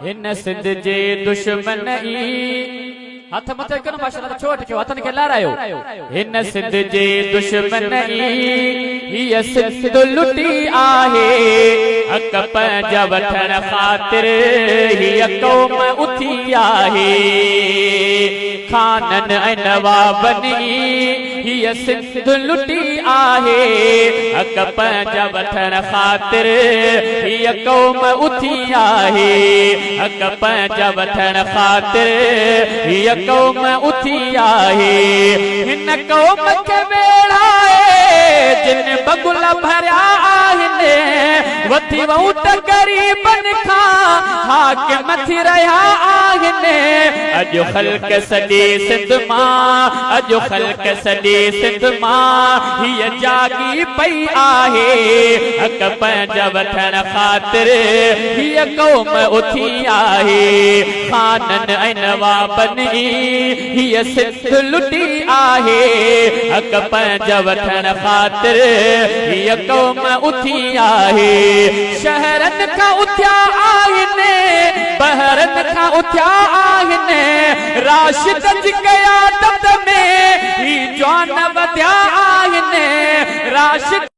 هن سنڌ جي دشمن ئي. هٿ مٿي ڪيو نه ماشاءالله ته ڇو اٽڪيو هٿن کي لهرايو. هن سنڌ جي دشمن ئي هيء سنڌ لٽي آهي. حق پنهنجا وٺڻ خاطر هيء قوم اٿي آهي. خانن ۽ نوابن ئي هيء سنڌ لٽي آهي. حق پنهنجا وٺڻ خاطر هيء قوم اٿي آهي. حق پنهنجا وٺڻ خاطر هيء قوم اٿي آهي. هن قوم کي ويڙهائي جن بغل ڀريا آهن. وٺي وئون ته غريبن کان حاڪم ٿي رهيا آهن. اڄ خلق سڄي سنڌ مان، اڄ خلق سڄي سنڌ مان هيء جاڳي پئي آهي. حق پنهنجا وٺڻ خاطر هيء قوم اٿي آهي. خانن ۽ نوابن ئي هيء سنڌ لٽي آهي. حق پنهنجا وٺڻ خاطر هيء قوم اٿي آهي. شهرن کان اٿيا آهن، بحرن کان اٿيا آهن، راشد جي قيادت ۾ هي جوان وڌيا آهن، راشد.